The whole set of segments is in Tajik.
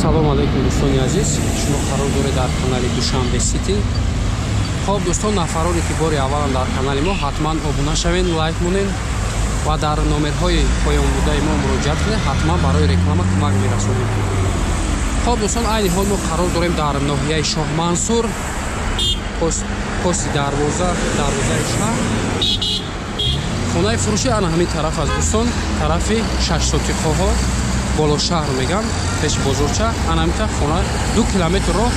Салом алейкум дӯстони азиз, шумо қарор доред дар канали Душанбе Сити. Хоб дӯстон, нафароне ки бори аввалан дар канали мо, ҳатман обуна шавед, лайк монед ва дар номерҳои поёнбудаи мо муроҷиат кунед, ҳатман барои реклама кӯмак мерасонем. Хоб дӯстон, айни ҳол мо қарор дорем дар ноҳияи Шоҳмансур, пости дарвозаи шаҳр. Хонаи фурӯшӣ ана ҳамин тараф аст дӯстон, тарафи шашсотиқоҳо, боло шаҳр меган, пеши бозорча. Ана ҳамин тараф хона 2 километр роҳ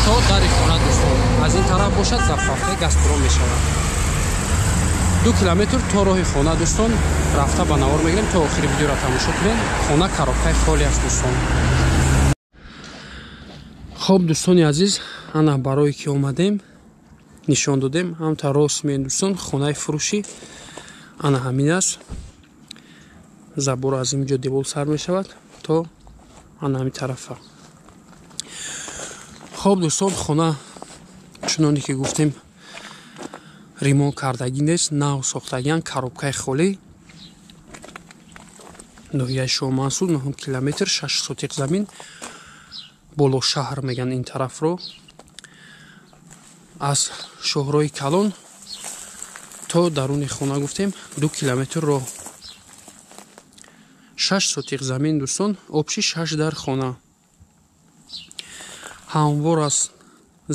то дари хона дӯстон. Аз ин тараф бошад заправкаи Газпром мешавад. 2 километр то роҳи хона дӯстон, рафта ба навор мегирем, то охири видеоро тамошо кунед. Хона коробкаи холӣ аст дӯстон. Хоб дӯстони азиз, ана барое ки омадем нишон додем, ҳамта рост меем дӯстон, хонаи фурӯшӣ ана ҳамин аст. Забор аз ин ҷо девол сар мешавад то ана ҳамин тарафа. Хоб дӯстон, хона чуноне ки гуфтем ремонт кардагӣ нест, нав сохтагиан, коробкаи холӣ. Ноҳияи Шоҳмансур, 9 километр, 6 сотиқ замин, боло шаҳр меган ин тарафро. Аз шоҳрои калон то даруни хона гуфтем 2 километр роҳ. 6 сотиқ замин дӯстон, обши 6 дар хона. Ҳамвор аст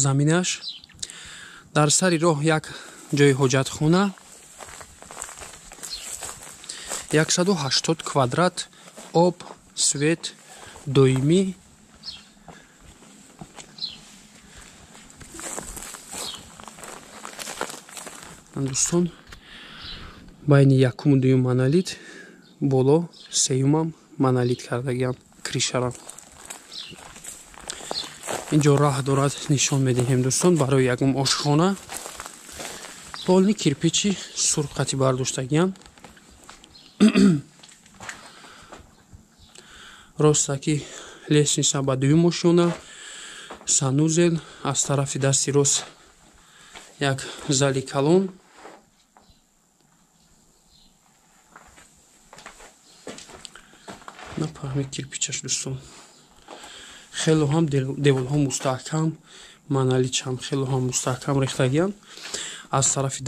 заминаш. Дар сари роҳ як ҷои ҳоҷатхона, 180 квадрат об, свет доимӣ. Дӯстон, байни якуму дуюм монолит, боло сеюмам монолит кардагиам кришара. Инҷо раҳ дорад, нишон медиҳем дӯстон, барои ягум ошхона. Полни кирпичи сурх қати бардоштагиам. Ростаки лестница ба дуюм ошёна, санузел аз тарафи дасти рост як зали калон. Напаҳми кирпичаш дӯстон, хело ҳам деволҳо мустаҳкам, монолитшам хело ҳам мустаҳкам рехтагиам. Аз тарафи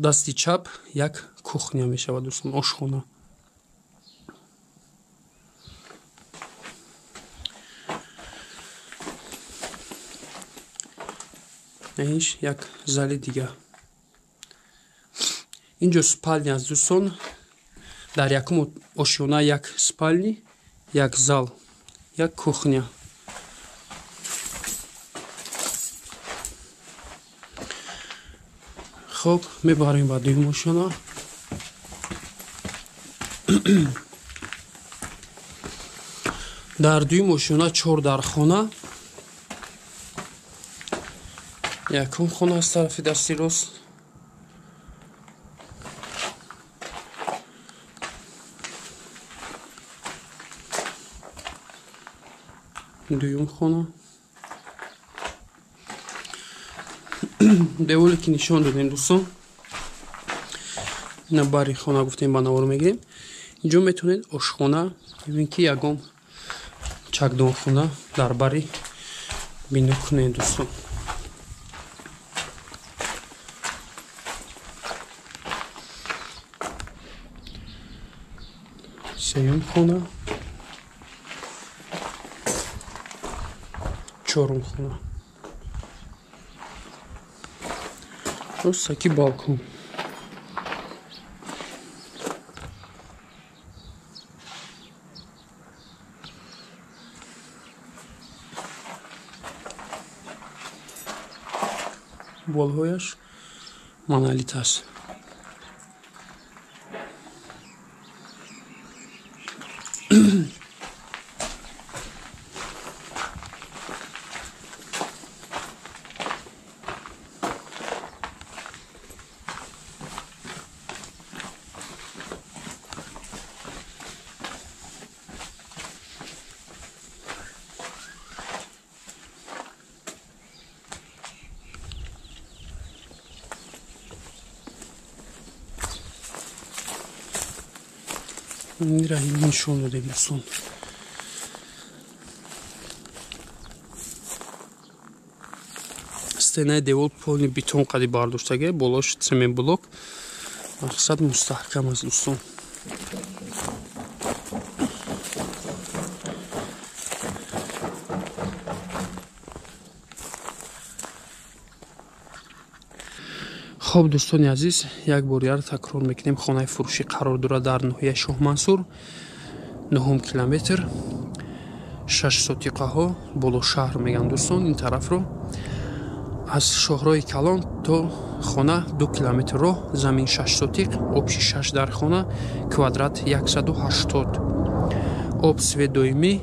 дасти чап як кухня мешавад дӯстон, ошхона. Иш як зали дига. Инҷо спални аст дӯстон. Дар якум ошёна як спални, як зал, як кухня. Хоб, мебарем ба дуюм ошёна. Дар дуюм ошёна 4 дархона. Якум хона аз тарафи дасти рост. Дуюм хона. Деволе ки нишон додем дӯстон, ина бари хона гуфтем ба навор мегирем. Инҷо метавонед ошхона ё ин ки ягон чакдонхона дар бари бино кунед дӯстон. Сеюм хона, чорум хона. Ростаки балкон. Болҳояш монолит аст. Нишон додем дӯстон. Стенаи девол полни бетон қади бардоштага, болош цемент блок. Мақсад мустаҳкам аст дӯстон. Хоб дӯстони азиз, як бор дигар такрор мекунем, хонаи фурӯшӣ қарор дорад дар ноҳияи Шоҳмансур, 9 километр, 6 сотиқаҳо, боло шаҳр мегӯянд дӯстон ин тарафро. Аз шоҳроҳи калон то хона 2 километр роҳ, замин 6 сотиқ, обши 6 дар хона, квадрат 180. Об свет доимӣ.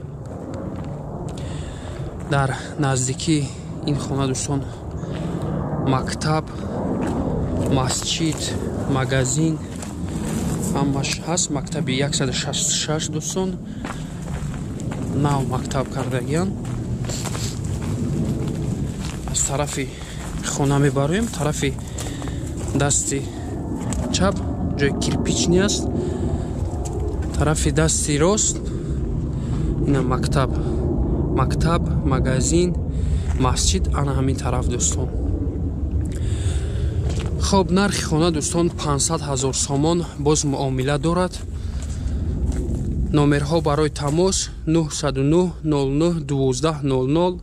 Дар наздикии ин хона дӯстон мактаб, масҷид, магазин ҳамаш ҳаст. Мактаби 166 дӯстон, нав мактаб кардагиян. Аз тарафи хона мебароем, тарафи дасти чап ҷои кирпични аст, тарафи дасти рост ина мактаб, мактаб, магазин, масҷид ана ҳамин тараф дӯстон. Хоб, нархи хона дӯстон 500 000 сомон, боз муомила дорад. Номерҳо барои тамос 909 09 12 00,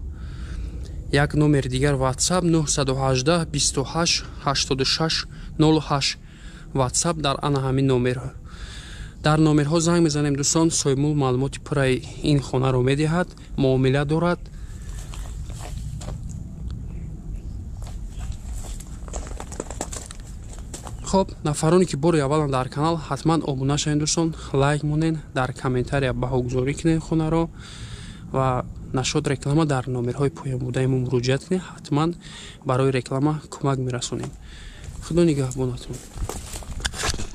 як номер дигар WhatsApp 918 28 86 08. WhatsApp дар ана ҳамин номерҳо. Дар номерҳо занг мезанем дӯстон, соҳибмулк маълумоти пурраи ин хонаро медиҳад, муомила дорад. Хоб, нафароне ки бори аввалан дар канал, ҳатман обуна шавед дӯстон, лайк монед, дар комментария баҳогузорӣ кунед хонаро ва нашод реклама дар номерҳои поёнбудаи мо муроҷиат кунед, ҳатман барои реклама кӯмак мерасонем. Худо нигаҳбонатон.